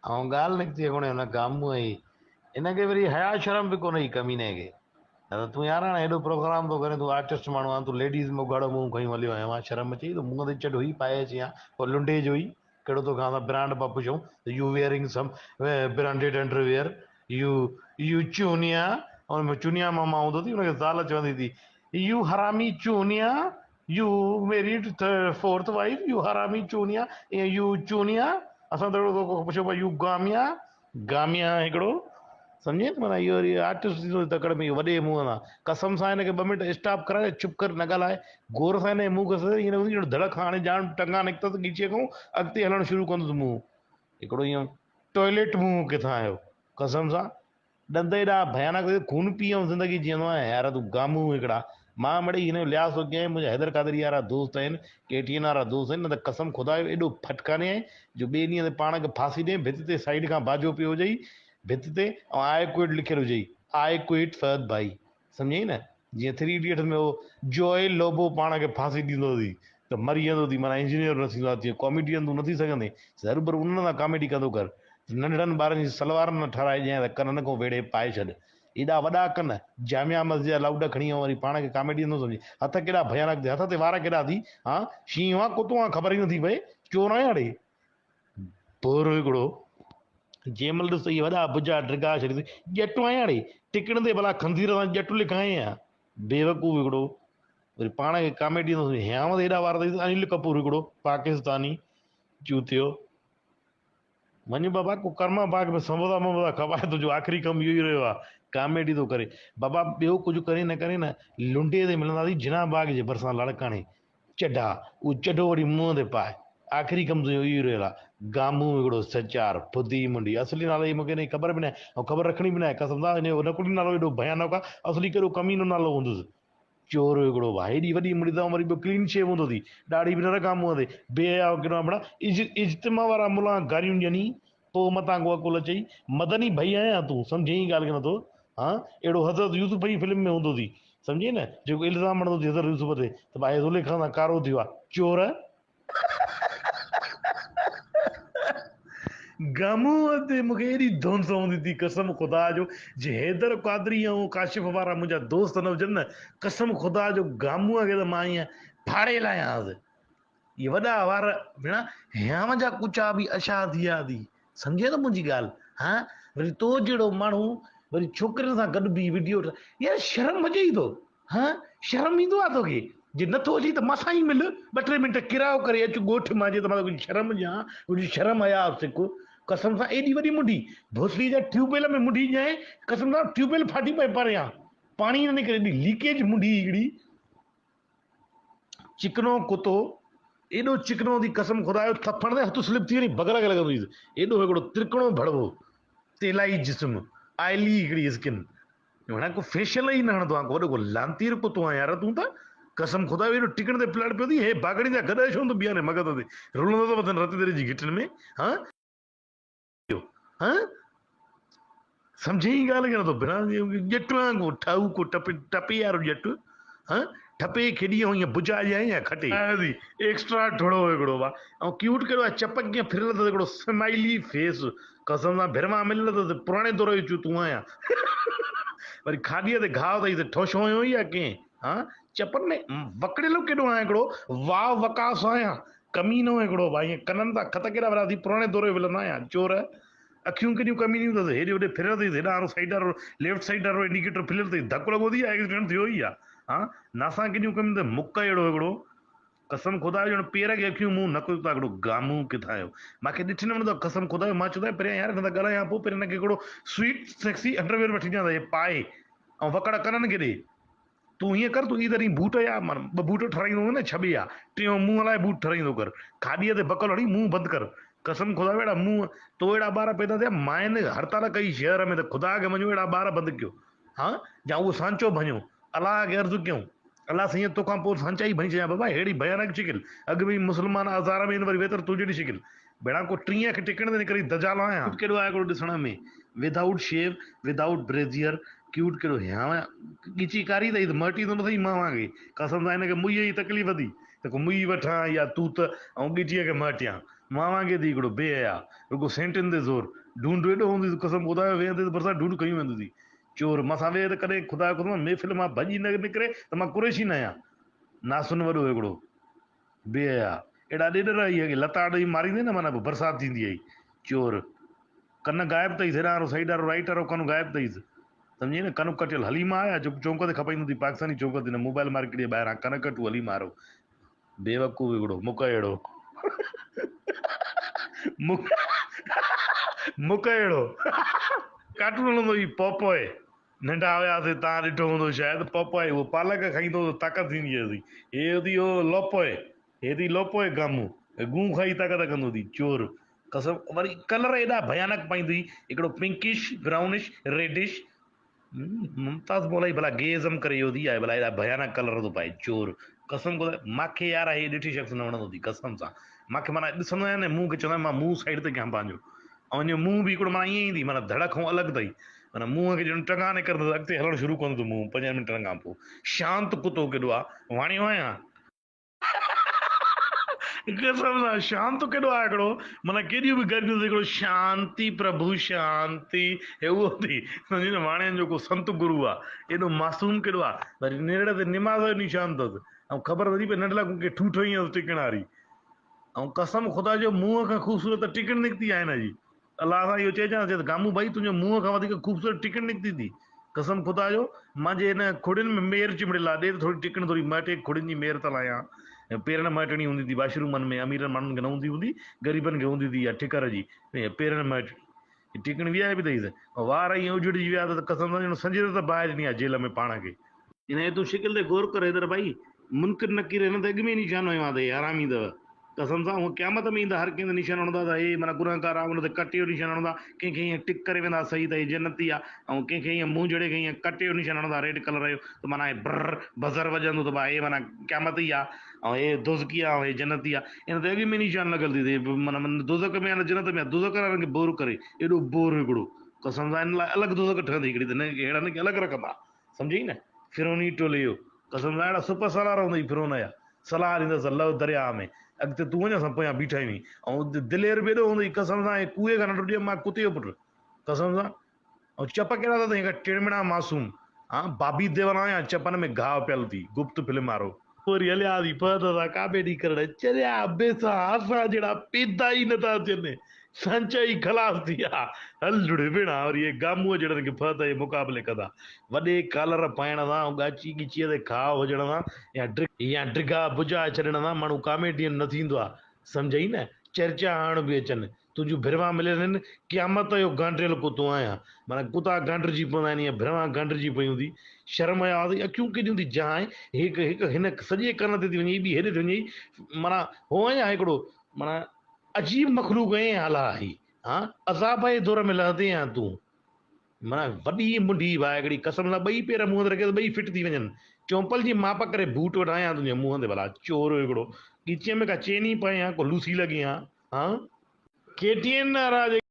ائون ڳالهه نڪتي ڪونهي هن گامونء جي. هن کي وري حياء شرم به ڪونهي ڪميني کي. نه ته تون يار هاڻي هيڏو پروگرام ٿو ڪرين تون آرٽسٽ ماڻهو آن تون ليڊيز ۾ اگهاڙو منهن کنيون هليو آيو آن شرم اچئي ٿو منهن تي چڍو ئي پائي اچين ها پوء لنڊي جو ئي ڪهڙو توکان اسان برانڊ پيا پڇون ته you wearing some branded underwear you you چونيا ان ۾ چونيا ماما هوندو ٿي ان کي زال چوندي ٿي يو حرامي چونيا you married fourth wife you حرامي چونيا ائين يو چونيا اسان ته اهڙو پڇيو پيا يو گاميا گاميا هڪڙو سمجهين ته معنيٰ اهو وري آرٽسٽ ٿيندو تڪڙ ۾ اهو وڏي منهن سان قسم سان هن کي ٻه منٽ اسٽاپ ڪرائي چپ ڪر نه ڳالهائي غور سان هن جي منهن کي سڄي ائين لڳندو ڄڻ ڌڙ کان هاڻي ڄاڻ ٽنگا نڪتس ڳچيء کان اڳتي هلڻ شروع ڪندس منهن هڪڙو ائين ٽوائليٽ منهن ڪٿان آيو قسم سان ڏند ايڏا ڀيانڪ اٿئي خون پي آئون زندگي جيئندو آهيان يار تون گامون هڪڙا مان مڙئي هن جو لحاظ ٿو ڪيان منهنجا حيدر قادري وارا دوست آهن ڪي ٽي اين وارا دوست آهن نه ته قسم خدا جو ايڏو ڦٽ ڪانهي آهي جو ٻئي ڏينهن تي پاڻ کي ڦاسي ڏئين ڀت تي سائيڊ کان باجو پيو هجئي ڀت تي ۽ آء ڪوئٽ لکيل هجئي آء ڪوئٽ فهد ڀائي سمجهئي نه جيئن ٿري ايڊيٽس ۾ هو جوئي لوبو پاڻ کي ڦاسي ڏيندو ٿي ته مري ويندو ٿي معنيٰ انجنيئر نه ٿيندو آهي تيئن ڪاميڊين تون نه ٿي سگهندين هروڀرو انهن سان ڪاميڊي ڪندو ڪر ته ننڍڙن ٻارن جي سلوار نه ٺهرائي ڏيانء ته ڪنن کان ويڙهي پائي ڇڏ ايڏا وڏا ڪن جامع مسجد جا لائوڊ کڻي ۽ وري پاڻ کي ڪاميڊين ٿو سمجهين هٿ ڪيڏا ڀيانڪ ٿي هٿ تي وار ڪيڏا ٿي هان شينهن آن ڪتو آن خبر ئي نٿي پئي چور آهيان ڙي ڀورو هڪڙو جنهن مهل ڏس ته اهي وڏا بجا ڊگها شريف ڄٽ آهيان ڙي ٽڪڻ تي ڀلا خنزير سان ڄٽ لکائين ها بيوقوف هڪڙو وري پاڻ کي ڪاميڊي ٿو سمجهي هيانء تي ايڏا وار اٿئي انيل ڪپور هڪڙو پاڪستاني چوتيو وڃ بابا ڪو ڪرما باغ ۾ سموسا مموسا کپائي تنهنجو آخري ڪم اهو ئي رهيو آهي ڪاميڊي ٿو ڪري بابا ٻيو ڪجهه ڪرين نه ڪرين نه لنڊي تي ملنداسين جناح باغ جي ڀرسان لاڙڪاڻي چڍا، اهو چڍو وٺي منهن تي پاء. آخري ڪم تنهنجو اهو ئي رهيل آ. گامون هڪڙو سچار، ڦدي منڊي. اصلي نالي جي مون کي انهيء خبر به ناهي ۽ خبر رکڻي به ناهي. قسم سان انهيء جو نقلي نالو ايڏو ڀيانڪ آ، اصلي ڪيڏو ڪمينو نالو هوندس. چور هڪڙو ڀاء، هيڏي وڏي منڊي اٿم، وري ٻيو ڪلين شيو هوندو ٿي. ڏاڙهي به نه رکان منهن تي. بي حياء ڪيڏو آهيان ڀلا. اجتماع وارا ملان گاريون ڏيني، پوء متان ڪو عقل اچئي. مدني ڀئي آهيان تون، سمجهين ئي ڳالهه کي نٿو. هان، اهڙو حضرت يوسف ئي فلم ۾ هوندو ٿي. سمجهين نه، جيڪو الزام هڻندو ٿي حضرت يوسف تي ته ڀائي زليخا سان ڪارو ٿيو آ. چور! گامونء تي مون کي ايڏي ڌونس هوندي ٿي قسم خدا جو جي حيدر قادري ۽ ڪاشف وارا منهنجا دوست نه هجن نه قسم خدا جو گامونء کي ته مان ائين ڦاڙي لاهيانس. اهي وڏا وار ڀيڻا هيانء جا ڪچا به اشا ٿي ويا ٿي سمجهين ٿو منهنجي ڳالهه ها وري تو جهڙو ماڻهو وري ڇوڪرين سان گڏ بيهي وڊيو ٺا يار شرم اچئي ٿو ها شرم ايندو آ توکي جي نٿو اچئي ته مان سان ئي مل ٻه ٽي منٽ ڪرايو ڪري اچ ڳوٺ مان جي ته مان ڪجهه شرم ڏيان ڪجهه شرم حياء سک قسم سان ايڏي وڏي منڍي ڀوسڙي جا ٽيوب ويل ۾ منڍي ڄائين قسم سان ٽيوب ويل ڦاٽي پئي پريان پاڻي نه نڪري ايڏي ليڪيج منڍي هڪڙي چڪنو ڪتو ايڏو چڪنو هوندي قسم خدا جو ٿڦڻ تي هٿ سلپ ٿي وڃي بغل کي لڳندو هيس ايڏو هڪڙو ترڪڻو ڀڙوو تيلائي جسم آئلي هڪڙي اسڪن هڻا ڪو فيشل ئي نه هڻندو آ ڪو وڏو ڪو لانتير ڪتو آ يار تون ته قسم خدا جو ايڏو ٽڪڻ تي پلاڙ پيو ٿي هي باگڙي جا گڏهه ڇو نٿو بيهارين مغز تي رلندو ٿو وتين رتي دري جي گهٽين ۾ ها ٿيو ها سمجهين ئي ڳالهه کي نٿو بنا ڄٽ وانگو ٺهو ڪو ٽپ ٽپي وارو ڄٽ ها ٺپي کيڏي ۽ ائين بجا ڄائي يا کٽي ايڪسٽرا ٺڙو هڪڙو وا ۽ ڪيوٽ ڪهڙو آهي چپڪ ڪيئن ڦريل اٿس هڪڙو سمائلي فيس قسم سان ڀرمان مليل اٿس پراڻي دور جو چوتون آهيان وري کاڏيء تي گهاء اٿئي ته ٺوشو هنيو ئي آ ڪنهن ها چپن ۾ وڪڙيل ڪيڏو آهيان هڪڙو واء وقاص آهيان ڪمينو هڪڙو ڀائي ائين ڪنن تان خط ڪيڏا وريا ٿي پراڻي دور جو ولن آهيان چور اکيون ڪيڏيون ڪمينيون اٿس هيڏي هوڏي ڦريل اٿئي هيڏانهن وارو سائيڊ وارو ليفٽ سائيڊ وارو انڊيڪيٽر ڦريل اٿئي ڌڪ لڳو اٿئي يا ايڪسيڊنٽ ٿيو ئي آ ها ناسان ڪيڏيون ڪمينيون اٿئي مڪ اهڙو هڪڙو قسم خدا جو ڄڻ پير کي اکيون منهن نڪ اتان هڪڙو گامون ڪٿان آيو ماکي ڏٺي نه وڻندو آ قسم خدا جو مان چوندو آهيان پريان يار هن سان ڳالهايان پوء پريان هن کي هڪڙو سوئيٽ سيڪسي انڊرويئر وٺي ڏيان ته هي پائي ۽ وڪڙ ڪنن کي ڏي تون هيئن ڪر، تون عيد ڏينهن بوٽ يا معنيٰ ٻه بوٽ ٺھرائيندو هوندين نه ڇٻي يا ٽيون منهن لاء بوٽ ٺھرائيندو ڪر. کاڏيء تي بڪل هڻي منهن بند ڪر. قسم خدا جو اهڙا منهن تو اهڙا ٻار پيدا ٿيا ماين هڙتال ڪئي شهر ۾ ته خدا کي مڃو اهڙا ٻار بند ڪيو ها جا اهو سانچو ڀڃو الله کي عرض ڪيون الله سائين توکان پوء سانچا ئي ڀڃي ڇڏيان بابا ههڙي ڀيانڪ شڪل اڳ ۾ ئي مسلمان آزار ۾ آهن وري ويتر تو جهڙي شڪل ڀيڻا ڪو ٽين اک ٽڪڻ تي نڪري دجال آهيان. ڪيوٽ ڪيڏو آهي هڪڙو ڏسڻ ۾ without shave without brassiere cute ڪيڏو هيانء ڳچي ڪاري اٿئي ته مهٽيندو نه اٿئي مان وانگي قسم سان هن کي مئي جي تڪليف ٿي ته ڪو مئي وٺان يا توت ۽ ڳچيء کي مهٽيان مان وانگي ٿي هڪڙو بي حيا، رڳو سينٽن تي زور. ڍونڍ ايڏو هوندي هيس قسم خدا جو ويهندي ته ڀرسان ڍونڍ کنيون ويندي هئي. چور، مان سان ويهه ته ڪڏهن خدا جو قسم محفل مان ڀڄي نه نڪري ته مان قريشي نه آهيان. ناسن وڏو هڪڙو. بي حيا. اهڙا ڏيڏر هئي اڳي لتاڙ ڏئي ماريندي نه معنيٰ پوء برسات ٿيندي هئي. چور. ڪن غائب اٿئيس هيڏانهن وارو سائيڊ وارو رائيٽ وارو ڪن غائب اٿئيس. سمجهي نه ڪن ڪٽيل حليم آهي جيڪو چونڪ تي کپائيندو اٿئي پاڪستاني چونڪ تي نه موبائل مارڪيٽ جي ٻاهران ڪن ڪٽو حليم وارو. بيوقوف هڪڙو مڪ اهڙو مڪ اهڙو ڪارٽون هلندو هي پوپوئي ننڍا هياسي تان ڏٺو هوندو شايد پوپوئي اهو پالڪ کائيندو هو طاقت ٿيندي هئس هي ٿي اهو لوپوئي هي ٿي لوپوئي گامون گون کائي طاقت ڪندو ٿي چور قسم وري ڪلر ايڏا ڀيانڪ پائيندو هئي هڪڙو پنڪش برائونش ريڊش ممتاز مولائي ڀلا گي ازم ڪري ويو ٿي آهي ڀلا ايڏا ڀيانڪ ڪلر ٿو پائي چور قسم خدا ماکي يار هي ڏٺي شخص نه وڻندو ٿي قسم سان ماکي معنيٰ ڏسندو آهيان نه منهن کي چوندو آهيان مان منهن سائيڊ تي ڪيان پنهنجو ۽ ان جو منهن به هڪڙو معنيٰ ائين ئي ٿي معنيٰ ڌڙ کان الڳ اٿئي معنيٰ منهن کي ڄڻ ٽنگا نڪرندس اڳتي هلڻ شروع ڪندو ٿو منهن پنجن منٽن کان پوء شانت ڪتو ڪيڏو آهي واڻيو آهيان قسم سان شانت ڪيڏو آهي هڪڙو معنيٰ ڪيڏيون به گرميون هڪڙو شانتي پرڀو شانتي هي اهو ٿي سمجهي نه واڻين جو ڪو سنت گرو آ ايڏو معصوم ڪيڏو آ وري نرڙ تي نماز جو نشان اٿس ۽ خبر ٿي پئي ننڍڙا ڪو ڪي ٺوٺ هنئي اٿس ٽڪڻ واري ۽ قسم خدا جو منهن کان خوبصورت ٽڪڻ نڪتي آهي هن جي الله سان اهو چئجان ته گامون ڀائي تنهنجي منهن کان وڌيڪ خوبصورت ٽڪڻ نڪتي ٿي. قسم خدا جو مان جي هن کڙين ۾ مير چنبڙيل آ ڏي ته ٿوري ٽڪڻ ٿوري مهٽي کڙين جي مير ته لاهيان. پيرن مهٽڻي هوندي ٿي باشرومن ۾ اميرن ماڻهن کي نه هوندي هوندي غريبن کي هوندي ٿي اها ٺڪر جي پيرن مهٽڻي. هي ٽڪڻ وي آء پي اٿئيس. وار ائين اجڙجي ويا اٿس قسم سان ڄڻ سنجيده ته باهه ڏني آ جيل ۾ پاڻ کي. هن جي تون شڪل تي غور ڪر حيدر ڀائي منڪر نڪير هن ته اڳ ۾ ئي نشان هنيو آ ته هي حرامي اٿو. قسم سان هو قيامت ۾ ايندا هر ڪنهن تي نشان هڻندا ته هي معنيٰ گنهگار آ ان تي ڪٽي جو نشان هڻندا ڪنهن کي ائين ٽڪ ڪري ويندا صحيح ته هي جنتي آ ۽ ڪنهن کي ائين منهن جهڙي کي ائين ڪٽي جو نشان هڻندا ريڊ ڪلر جو ته معنيٰ هي برر بزر وڄندو ته ڀاء هي معنيٰ قيامتي آ ۽ هي دوزخي آ ۽ هي جنتي آ ان تي اڳ ۾ نشان لڳل ٿي ته معنيٰ دوزخ ۾ آ نه جنت ۾ آ دوزخ وارن کي بور ڪري ايڏو بور هڪڙو قسم سان ان لاء الڳ دوزخ ٺهندي هڪڙي ته هن کي اهڙن کي الڳ رکندا سمجهئي نه فرعوني ٽولي جو قسم سان اهڙا سپه سالار هوندئي فرعون جا صلاح ڏيندس ته لهه درياهه ۾ اڳتي تون وڃ اسان پويان بيٺا آهيون ۽ دلير به ايڏو هوندئي قسم سان هي ڪوئي کان ننڍو ڏينهن مان ڪتي جو پٽ قسم سان ۽ چپ ڪهڙا اٿس هڪ ٽڙمڙا معصوم ها بابي ديوان آهيان چپن ۾ گهاء پيل ٿي گپت فلم وارو. وري هليا هلي پهت اسان ڪاميڊي ڪرڻ چريا ابي سان اسان جهڙا پيدا ئي نٿا ٿين سانچا ئي خلاص ٿي ويا هل جڙي ڀيڻا وري اهي گامونء جهڙن کي پهت اهي مقابلي ڪندا وڏي ڪالر پائڻ سان ۽ ڳاچي ڳچيء تي کاء هجڻ سان يا يا ڊگها بجا ڇڏڻ سان ماڻهو ڪاميڊين نه ٿيندو آ سمجهئي نه چرچا هڻڻ به اچن تنهنجون ڀروان مليل آهن، قيامت جو گانڊريل ڪتو آهيان. معنيٰ ڪتا گانڊرجي پوندا آهن ائين ڀروان گانڊرجي پيون ٿي. شرم آيو آهي اکيون ڪيڏيون ٿي جهانء، هڪ هڪ هن سڄي ڪن تي ٿي وڃي ٻي هيڏي ٿي وڃي. معنيٰ هو آهيان هڪڙو معنيٰ عجيب مخلوق ائين هالا هي ها عذاب جي دور ۾ لهندين ها تون. معنيٰ وڏي منڍي ڀاء هڪڙي قسم سان ٻئي پير منهن تي رکي ته ٻئي فٽ ٿي وڃن. چونپل جي ماپ ڪري بوٽ وڍايان تنهنجي منهن تي ڀلا چور هڪڙو. ڳچيء ۾ ڪا چيني پائين ها ڪو لوسي لڳين ها. ها؟ ڪي ٽي اين وارا جيڪي.